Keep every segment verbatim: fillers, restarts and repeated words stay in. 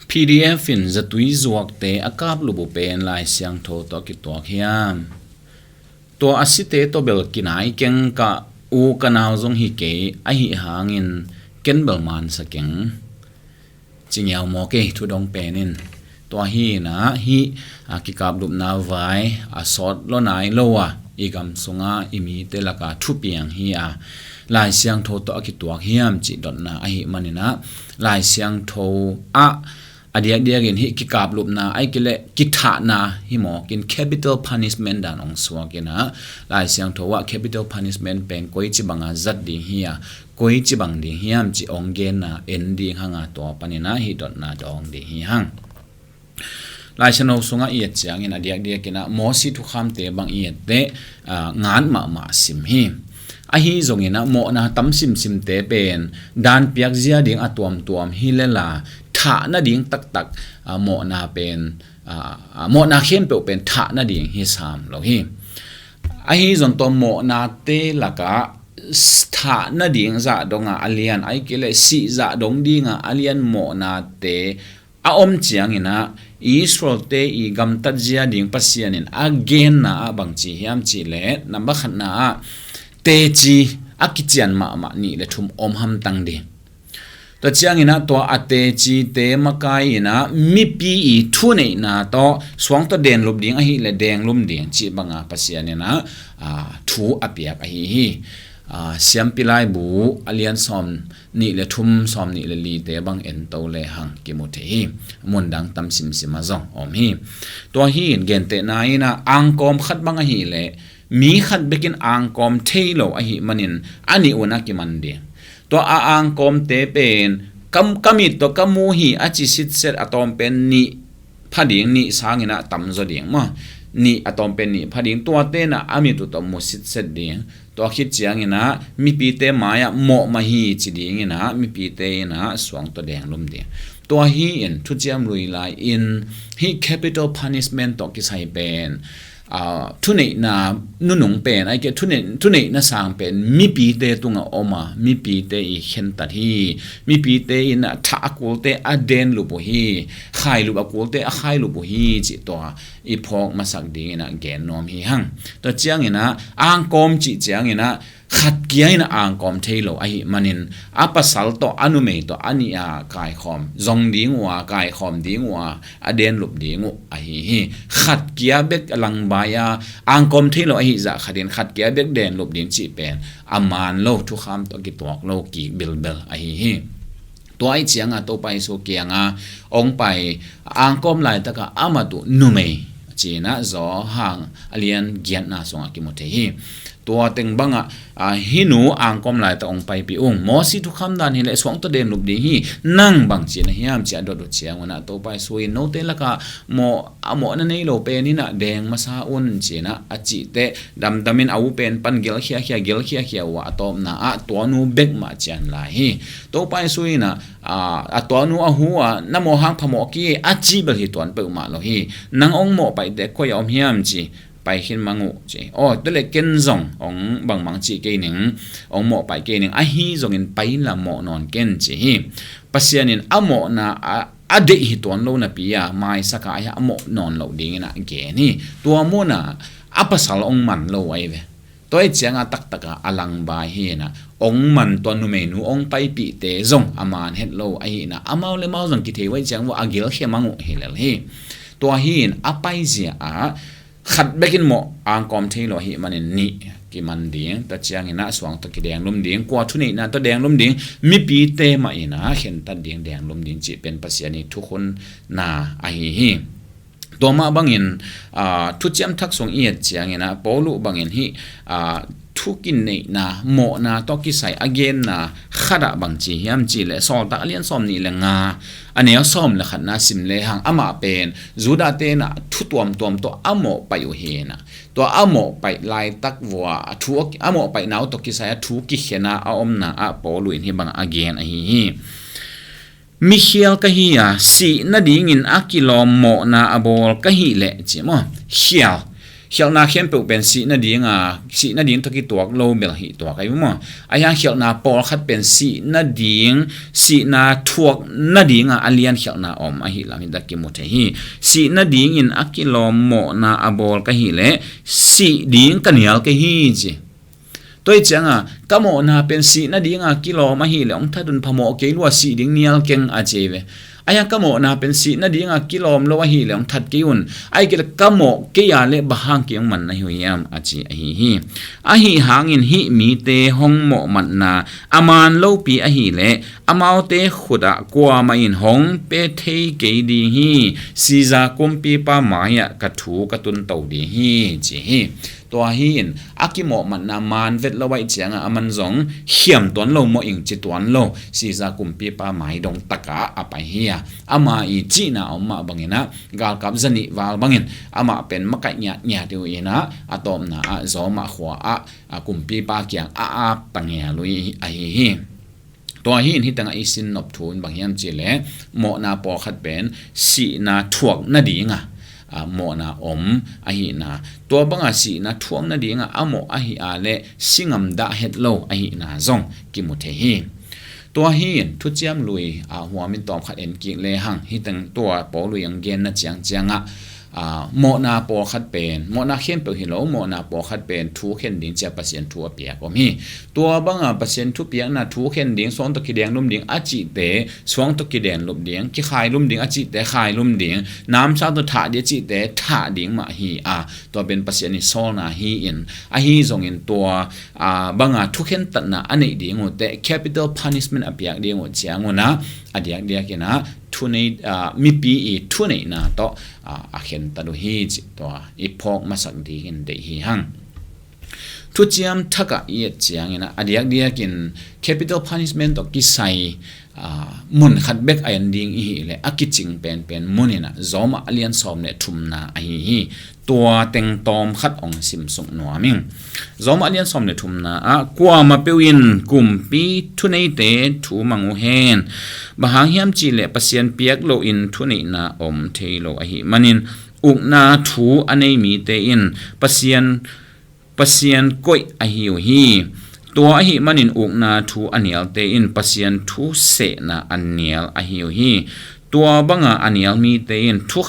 P D F in zatui zuakte a kaplup uh pen Lai Siangtho tawh a kituak hiam? Tua a site tawh bel kinai keng, ka u ka nau zong hi kei, ahi hangin ken bel mansa keng. Ci ngiau maw kei, thu dong pen in. Tua hi inah hih a kikaplupna vai a sawt lo nai lo a, i gam sunga i mite laka thupiang hi a, Lai Siangtho tawh a kituak hiam cih dotna ahi maninah Lai Siangtho ah a diakdiakin hih kikaplupna ahi kei leh kithahna hi mawkin capital punishment dan hong suak inah Lai Siangtho ah capital punishment pen koici banga zat ding hi a, koici bang ding hiam cih hong genna en ding hanga, tua paninah hih dotna dawng ding hi hang. Lai Siangtho sungah i et ciangin a diakdiakinah Mawsi thukhamte bang i etteh, ah, ngat mahmah sim hi. Ahi zonginah mawhna tam simsimte pen danpiak zia ding a tuamtuam hi lela, thah nading taktak, ah, mawhna pen, ah, ah, mawhna khempeuh pen thah nading hi sam lo hi. Ahi zong tua mawhnate lakah s-, thah nading zah donga a lian, ahi kei leh sih zah dong dinga a lian mawhnate a om cianginah Israelte i gamtat zia ding Pasian in a genna ah bangci hiam cih leh, namba khatna ah teci a kician mahmah nih le thum om hamtang ding. Tua cianginah tua a tecite makai inah mipi i thuneihna tawh suang tawh denlup ding ahi leh denglum ding cih banga Pasian inah, ah, thu a piak ahi hi. Ah, Siampi Laibu a lian sawm nih le thum, sawm nih le lite bang ento lehang kimu thei hi. Mundang tam simsima zong om hi. Tua hi in gentehna inah angkawm khat bang ahi leh mi khat bekin angkawm thei lo ahi manin a nih un a kiman ding. Tua a angkawmte pen ka, ka mit tawh ka mu hi a ci sitset a tawm pen nih pha ding, nih sanginah tamzaw ding maw. Nih a tawm pen nih pha ding, tua tenah a mit uh tawh mu sitset ding. Tua khit cianginah mipite mai-ah mawhmah hi ci dinginah mipite inah suang tawh denglum ding. Tua hi in thuciam lui lai in hih capital punishment tawh kisai pen, ah, thuneihna nunung pen, ahi kei leh thuneih-, thuneihna sang pen mipite tungah om a, mipite i khentat hi. Mipite inah thah a kulte a denlup uh hi, khailup a kulte a khailup uh hi cih tua i phawk masak dinginah gen nuam hi hang. Tua cianginah angkawm cih cianginah khat kia inah angkawm thei lo ahi manin a pasal tawh a numei tawh a nih a kaikhawm zong ding uh a, kaikhawm ding uh a, a denlup ding uh ahi hi. Khat kia bek a langbai a angkawm thei lo ahi zah khatin khat kia bek denlup ding cih pen a man lo, thukham tawh kituak lo kik bilbel ahi hi. Tua ahi cianga Topa Jesu kianga hong pai angkawm laitaka a mat uh numei cinah Johan a lian giatna sungah kimu thei hi. Tua teng bangah, ah, hih nu angkawm laitak hong paipih ung. Mawsi thukham dan hileh suang tawh denlup ding hi, nang bang cihna hiam ci a dot uh ciangunah Topa Jesu in note lakah mawh, a mawhna nei lo pen inah deng masa un cinah a cihteh damdamin a u pen pan gelkhiakhia, gelkhiakhia uh a, a tawpna ah tua nu bek mah cian lai hi. Topa Jesu inah, ah, a tua nu a hu a, na mawh hang phamawh kei a cih bel hi tuan peuhmah lo hi. Nang hong mawh paihte koi a om hiam ci, pai khin mang uh ci. Aw, tua leh ken zong hong bangmang cih kei ning, hong mawh paih kei ning, ahi zongin pai inla mawh nawn ken ci hi. Pasian in a mawhna a, a deih hi tuan lo napi a, maisak a, a mawh nawn loh dingin a gen hi. Tua munah a pasal hong man lo ahi ve. Tua hi cianga taktak a a langbai hi inah hong man tua numeinu hong paipihte zong a man het lo ahi inah amau le mau zong kithei uh ahi ciang uh a gelkhia mang uh hi lel hi. Tua hi in a paizia ah khat bekin mawh angkawm thei lo ahi manin nih kiman ding, tua cianginah suang tawh kidenglum ding, kua thuneihna tawh denglum ding, mipite mah inah khentat ding, denglum ding cih pen Pasian i thukhunna ahi hi. Tua mah bangin, aa, thuciam thak sung i et cianginah Paulu bangin hih, aa, thukineihna, mawhna tawh kisai a genna khatah bang ci hiam cih leh Sawltak a lian sawm nih le nga, a neu sawm le khatna sim lehang amah pen Judah tenah thu tuamtuam tawh a mawh paih uh hi inah, tua a mawh paih laitak vua a thu a, a mawh paihna uh tawh kisai a thu kikhena a omna ah Paulu in hih bangah a gen ahi hi. Mikhial ka hi a, sih nadingin a kilawm mawhna a bawl ka hih leh, ci maw? Khial, Khialhna khempeuh pen sih nadinga, sih nading tawh kituak lo bel hi tuak ahi maw? Ahi hang khialhna pawlkhat pen sih nading, sihna thuak nadinga a lian khialhna om ahi lam hi dak kimu thei hi. Sih nadingin a kilawm mawhna a bawl ka hih leh sih ding ka nial kei hi ci. Tua hi cianga ka mawhna pen sih nadinga kilawm ahi leh hong that un, phamawh kei lua, sih ding nial keng a ci ve. Ahi hang ka mawhna pen sih nadinga kilawm lo ahi leh hong that kei un. Ahi kei leh ka mawh kei a leh bang hang kei hong man na hi uh hiam a ci ahi hi. Ahi hangin hih mite hong mawhmatna a man lopi ahi leh amaute khutah kuamah in hong pe thei kei ding hi. Caesar kumpipa mai-ah ka thu ka tun to ding hi ci hi. Tua hi in a kimawhmatna man vet lo ahih cianga aman zong khiam tuan lo, mawh ing ci tuan lo, Caesar kumpipa mai dong takah a pai hi a, ama i cihna om mah banginah galkap zanih val bangin amah pen makaih ngiatngiat uh inah a tawpna ah Roma khua ah a kumpipa kiang a ap ta ngel uh ahi hi. Tua hi in hih tengah i sin nop thu in bang hiam cih leh mawhna pawlkhat pen sihna thuak nadinga a, mawhna om ahihna, tua banga sihna thuak nadinga a mawh ahi a leh si ngam dah het lo ahihna zong kimu thei hi. Tua hi in Thuciam Lui a huamin tawmkhat en kik lehang, hih teng tua Paul lui ang genna ciangciangah a, mawhna pawlkhat pen, mawhna khempeuh hi lo, mawhna pawlkhat pen thu khen ding cia Pasian thu a piak om hi. Tua banga Pasian thupiakna thu khen ding, suang tawh kidenglum ding a cihte suang tawh kidenlum ding, kikhailum ding a cihte khailum ding, namsau tawh thah ding a cihte thah ding mah hi a, tua pen Pasian i sawlna hi in, ahi zongin tua a, banga thukhentatna a neih ding uh teh, capital punishment a piak ding uh ciangunah a diakdiakinah thunei, a, mipi i thuneihna tawh a, a khentat uh hi cih tua i phawk masak dingin deih hi hang. Thuciam Thakah i et cianginah a diakdiakin capital punishment tawh kisai a, mun khat bek a en ding i hih leh a kicing penpen muninah Roma a lian sawm le thumna ahi hi. Tua teng tawmkhat hong simsuk nuam ing. Roma a lian sawm le thumna ah, kuamah peuh in kumpi thuneite thu mang uh hen. Bang hang hiam cih leh Pasian piak loin thuneihna om thei lo ahih manin, ukna thu a nei mite in Pasian Pasian koih ahi uh hi. Tua ahih manin ukna thu a nialte in Pasian thu sehna a nial ahi uh hi. Tua banga a nial mite in thu,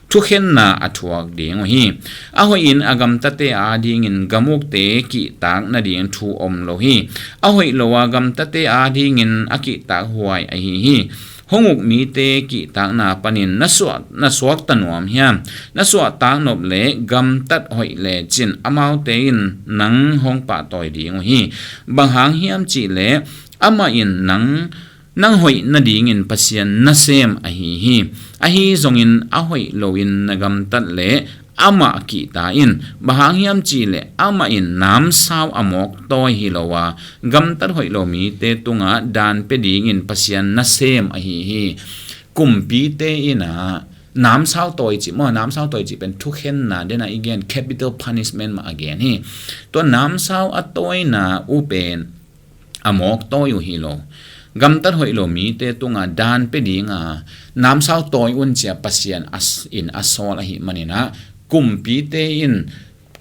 thukhenna a thuak ding uh hi. A hoihin a gamtate adingin gamukte kihtak nading thu om lo hi. A hoih lo a gamtate adingin a kihtak huai ahi hi. Hong uk mite kihtakna panin na suak, na suakta nuam hiam? Na suahtak nop leh gamtat hoih lecin amaute in nang hong pahtawi ding uh hi. Bang hang hiam cih leh amah in nang, nang hoih nadingin Pasian nasem ahi hi. Ahi zongin a hoih loin na gamtat leh amah kihta in. Bang hang hiam cih leh amah in namsau a mawktawi hi lo a, gamtat hoih lo mite tungah daan pia dingin Pasian nasem ahi hi. Kumpite inah namsau tawi cih maw, namsau tawi cih pen thukhenna dena i gen, capital punishment mah a gen hi. Tua namsau a tawina uh pen a mawktawi uh hi lo, gamtat hoih lo mite tungah daan pia dinga namsau tawi un cia Pasian a s-, in a sawl ahih maninah kumpite in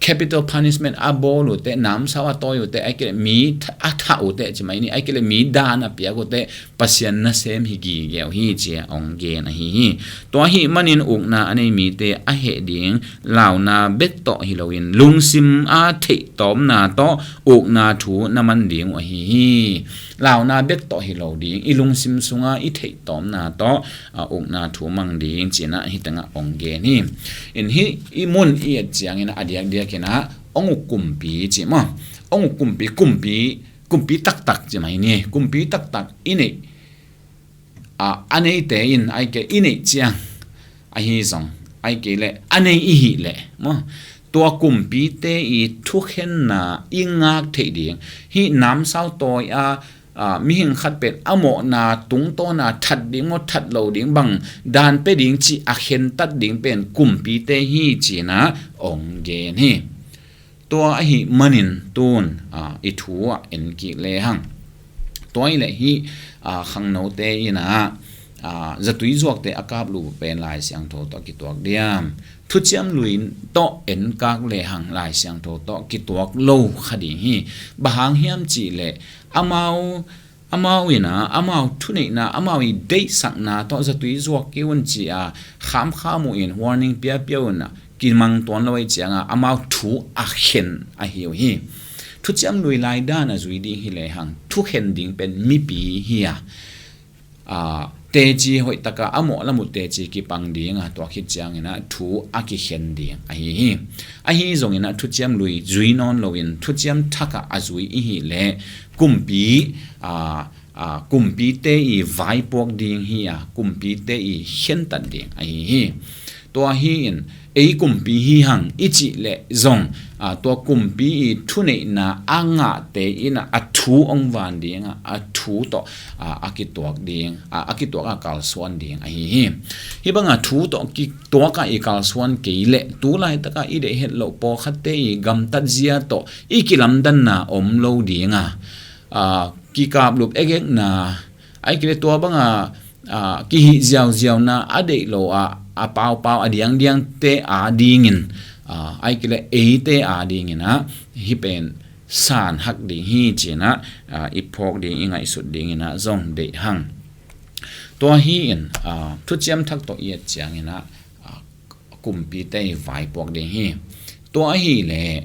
capital punishment a bawl uh teh, namsau a tawi uh teh, ahih kei leh mi th-, a thah uh teh, ci mai ni, ahih kei leh mi daan a piak uh teh Pasian nasem hi gige uh hi cia hong gen ahi hi. Tua ahih manin ukna a nei mite a heh ding launa bek tawh hi loin lungsim a theihtawmna tawh ukna thu na man ding uh ahi hi. Launa bek tawh hi lo ding, i lungsim sunga i theihtawmna tawh a ukna thu mang ding cinah hih tengah hong gen hi. In hih i mun i et cianginah a diakdiakinah hong uk kumpi cih maw, hong uk kumpi, kumpi, kumpi taktak ci mai ni. Kumpi taktak i neih a, a neite in, ahih kei i neih ciang ahi zong, ahih kei leh a nei i hih leh maw, tua kumpite i thukhenna i ngak theih ding, hih namsau tawi a, a, mihing khat pen a mawhna tungtawna that ding maw, that lo ding bang daan pia ding cih a khentat ding pen kumpite hi cinah hong gen hi. Tua ahih manin tun, a, i thu ah en kik lehang. Tua hi leh hih, a, khangnote inah, aa, zatui zuakte a kap lup pen Lai Siangtho tawh kituak diam? Thuciam Lui tawh en kak lehang Lai Siangtho tawh kituak lo kha ding hi. Bang hang hiam cih leh amau, amau in ah, amau thuneihna, amau i deihsakna tawh zatui zuak kei un ci-a khamkham uh in warning piapia un ah, kimang tuan lo ahih ciangah amau thu a khen ahi uh hi. Thuciam Lui lai dan a zui ding hi lehang thukhen ding pen mipi hi a, aa, teci hoih taka a mawh lam uh teci kipang ding a, tua khit ciangin ah thu a kikhen ding ahi hi. Ahi zongin ah Thuciam Lui zui nawn loin Thuciam Thak ah a zui i hih leh kumpi, aa, aa, kumpite i vaipuak ding hi a, kumpite i khentat ding ahi hi. Tua hi in ei kumpi hi hang i cih leh zong, aa, tua kumpi i thuneihna a ngahte in ah a thu hong van ding a, a thu tawh, aa, a kituak ding, aa, a kituak a kalsuan ding ahi hi. Hih banga thu tawh kituak a i kalsuan kei leh tu laitak a i deih het loh pawlkhatte i gamtat zia tawh i kilamdanna om lo ding a, aa, kikaplup ekekna, ahih kei leh tua banga, aa, kihih ziauziauna a deih lo a, a paupau a diangdiangte a dingin, aa, ahih kei leh eite a dingin ah hih pen san hak ding hi ci-in ah, aa, i phawk ding, i ngaihsut dingin ah zong deih hang. Tua hi in, aa, Thuciam Thak tawh i et ciangin ah, aa, kumpite i vaipuak ding hi. Tua ahih leh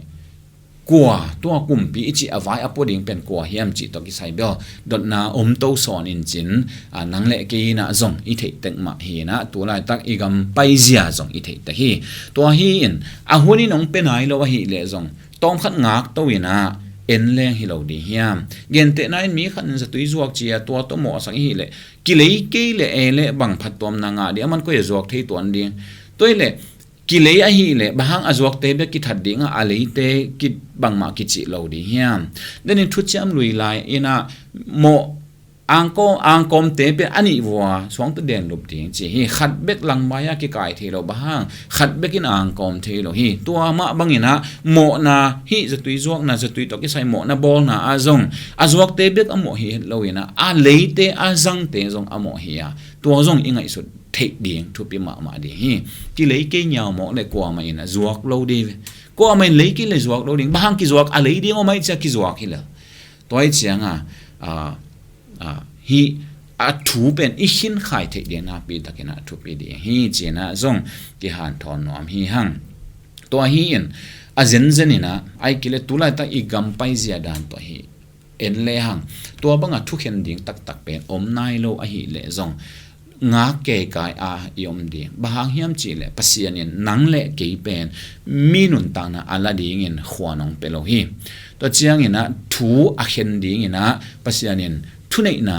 kua, tua kumpi i cih a vai a pua ding pen kua hiam cih tawh kisai bel dotna om to sawn in cin, aa, nang le kei in ah zong i theih tek mah hi in ah, tu laitak i gam paizia zong i theih tek hi. Tua hi in a hun in hong pia nai lo ahih leh zong tawmkhat ngak to in ah en leng hi lo ding hiam? Gentehna in mi khat in zatui zuak ci-a tua tawh mawhsak i hih leh kilei kei leh e leh bang phattuamna ngah ding, aman koi a zuak thei tuan ding? Tua hi leh kilei ahih leh bang hang a zuakte bek kithat ding a, a leite ki bangmah kicih lo ding hiam? Denin Thuciam Lui lai in ah mawh angkawm, angkawmte pen a nih vua suangta den lup ding ci hi. Khat bek langmai a kikai thei lo, bang hang khat bek in angkawm thei lo hi. Tua mah bangin ah mawhna hih zatui zuakna, zatui tawh kisai mawhna bawlna ah zong a zuakte bek a mawh hi het lo in ah a leite a zangte zong a mawh hi a, tua zong i ngaihsut theih ding thupi mahmah ding hi. Kilei kei ngiau mawk le kuamah in a zuak lo ding, kuamah in lei kei le zuak lo ding. Bang hang kizuak, a lei ding om ahih ciang kizuak hi lo. Tua ahih ciangah, aa, aa, hih a thu pen i khinkhai theih ding nakpi takin ah thupi ding hi ci-in ah zong kihanthawn nuam hi hang. Tua hi in a zenzen in ah, ahih kei leh tu laitak i gam paizia dan tawh hi en lehang tua banga thukhen ding taktak pen om nai lo ahih leh zong ngak keikai a i om ding. Bang hang hiam cih leh Pasian in nang le kei pen mi nuntakna a la dingin khuan hong pia lo hi. Tua ciangin ah thu a khen dingin ah Pasian in thuneihna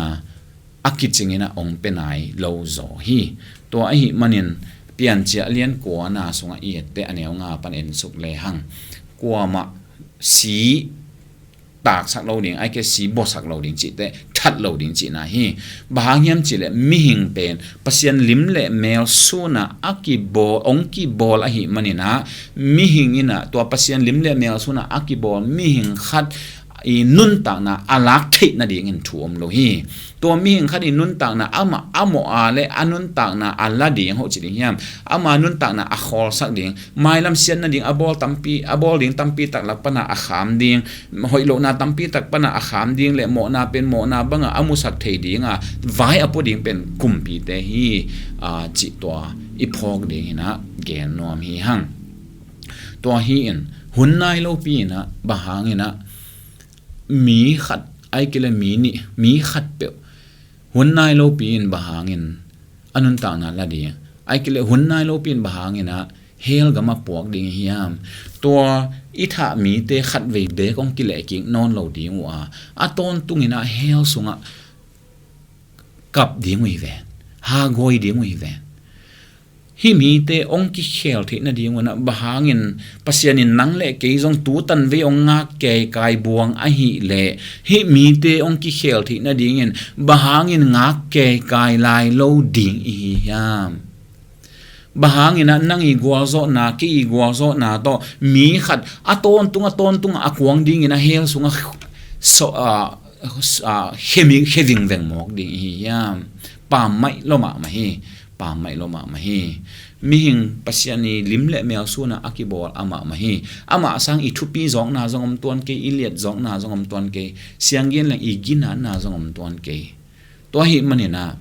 a kicingin ah hong pia nai lo zaw hi. Tua ahih manin Piancil a lian kuana sungah i etteh a neu nga pan en suk lehang kuamah si taksak lo ding, ahih kei leh si bawsak lo ding cihte that lo ding cihna hi. Bang hang hiam cih leh mihing pen Pasian lim le mel sunah a kibawl, hong kibawl ahih manin ah mihing in ah tua Pasian lim le mel sunah a kibawl mihing khat i nuntakna a lak theih nadingin thu om lo hi. Tua mihing khat i nuntakna amah a mawh a le a nuntakna a la ding hoh ci ding hiam? Ama nuntakna a khawlsak ding, mailam siat nading a bawl tampi, a bawl ding tampi tak lak pana a kham ding, hoih lohna tampi tak pana a kham ding le mawhna pen mawhna banga a musak thei dinga vai a pua ding pen kumpite hi, aa, cih tua i phawk dingin ah gen nuam hi hang. Tua hi in hun nai lopi in ah bang hangin ah mi khat, ahih kei leh mi nih, mi khat peuh hun nai lopi in bang hangin a nuntakna la ding, ahih kei leh hun nai lopi in bang hangin ah hell gam a puak ding hiam? Tua i thah mite khatvei beek hong kilehkik nawn lo ding uh a, a tawntungin ah hell sungah kap ding uh hi ven, hagawi ding uh hi ven. Hih mite hong kikhel theih nading un ah bang hangin Pasian in nang le kei zong tutan vei hong ngak keikai buang ahih leh hih mite hong kikhel theih nadingin bang hangin ngak keikai lai lo ding i hi hiam? Bang hangin ah nang i gualzawhna, kei i gualzawhna tawh mi khat a tawntung a tawntung a kuang dingin a hell sungah so, a, a, khe mi, khe vingveng mawk ding i hi hiam? pammaih lo mahmah hi. Pammaih lo mahmah hi. Mihing Pasian i lim le mel sunah a kibawl amah mah hi. Amah sang i thupi zawkna zong om tuan kei, i liat zawkna zong om tuan kei, sianggen leng i ginatna zong om tuan kei. Tua ahih maninah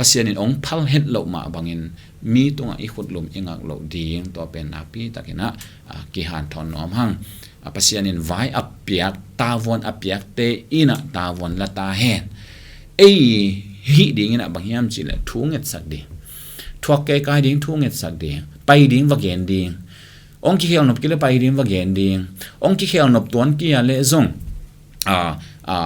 Pasian in hong phal het loh mah bangin mi tungah i khutlum i ngak loh ding, tua pen nakpi takinah a, kihanthawn nuam hang. A, Pasian in vai a piak, tavuan a piakte innah tavuan la ta hen. Ei hih dinginah bang hiam cihleh thu ngetsak ding, thuak keikai ding, thu ngetsak ding, pai ding va gen ding. Hong kikhelnop kei le pai ding va gen ding. Hong kikhelnop tuan kei a le zong, a, a,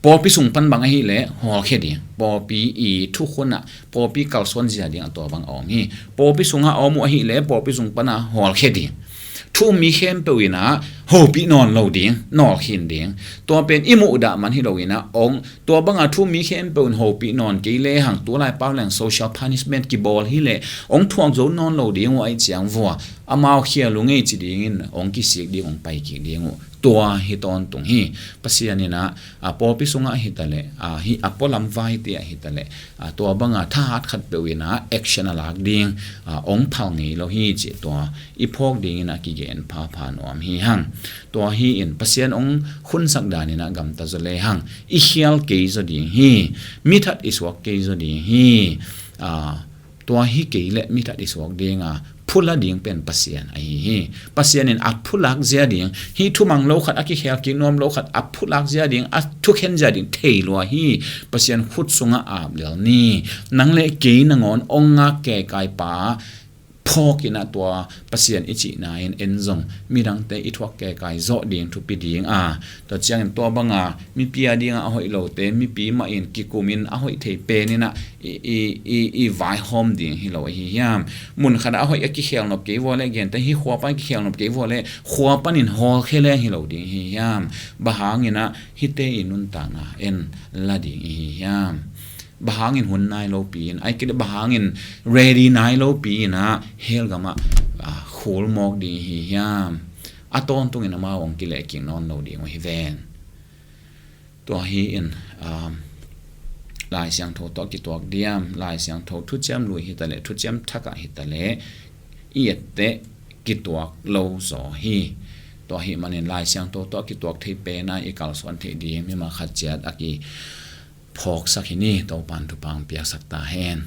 pawlpi sung pan bang ahileh hawlkhia ding. Pawlpi i thukhunah pawlpi kalsuan zia ding a tua bang a om hi. Pawlpi sungah a om uh ahileh pawlpi sung pana hawlkhia ding. Thu um mi khempeuh inah hopih nawn lo ding, nawlkhin ding. Tua pen i muhdah man hi lo inah hong, tua banga thu um mi khempeuh in hopih nawn kei lehang, tulai pau leng social punishment kibawl hileh hong thuak zo nawn lo ding uh ahih ciang vua, amau khial uh ngei ci dingin hong kisik ding, hong pai kik ding uh. Tua hi tawntung hi. Pasian inah, a, pawlpi sungah hitaleh, a, hi a pualam vaite ah hitaleh, a, tua banga thahat khatpeuh inah action a lak ding, a, hong phal ngei lo hi cih tua i phawk dinginah kigen phapha nuam hi hang. Tua hi in Pasian hong khunsak daninah gamta zaw le hang. I khial kei zaw ding hi. Mithat i suak kei zaw ding hi. A, tua hi kei le mithat i suak dinga phula ding pen Pasian ahi hi. Pasian in a phulak zia ding, hih thumang lo khat, a kikhel kik nuam lo khat a phulak zia ding, a thukhen zia ding thei lua hi. Pasian khut sungah ap lel ni. Nang le kei nangawn hong ngak keikai pa phawk inah tua Pasian i cihna in en zong midangte i thuak keikai zawh ding thupi ding a, tua ciangin tua banga mipi a dingah a hoih lote mipi mah in kikumin a hoih thei pen inah i, i, i, i vaihawm ding hi lo ahi hiam? Mun khatah a hoih a kikhelnop kei vua le, gente hi khua pan kikhelnop kei vua le, khua panin hawlkhia leng hi lo ding hi hiam? Bang hanginah hihte i nuntakna en la ding i hi hiam? Bang hangin hun nai lopi in, ai kei le bang hangin ready nai lopi inah hell gamah, a, khul mawk ding i hi hiam? A tawntungin amau hong kilehkik nawn lo ding uh hi ven. Tua hi in, um, Lai Siangtho tawh kituak diam, Lai Siangtho thuciam lui hitaleh, thuciam thakah hitaleh i etteh kituak lo zaw hi. Tua ahih manin Lai Siangtho tawh kituak thei pena i kalsuan theih ding mimal khat ciat a kiphawksak hi ni. Topan thupha hong piaksak ta hen.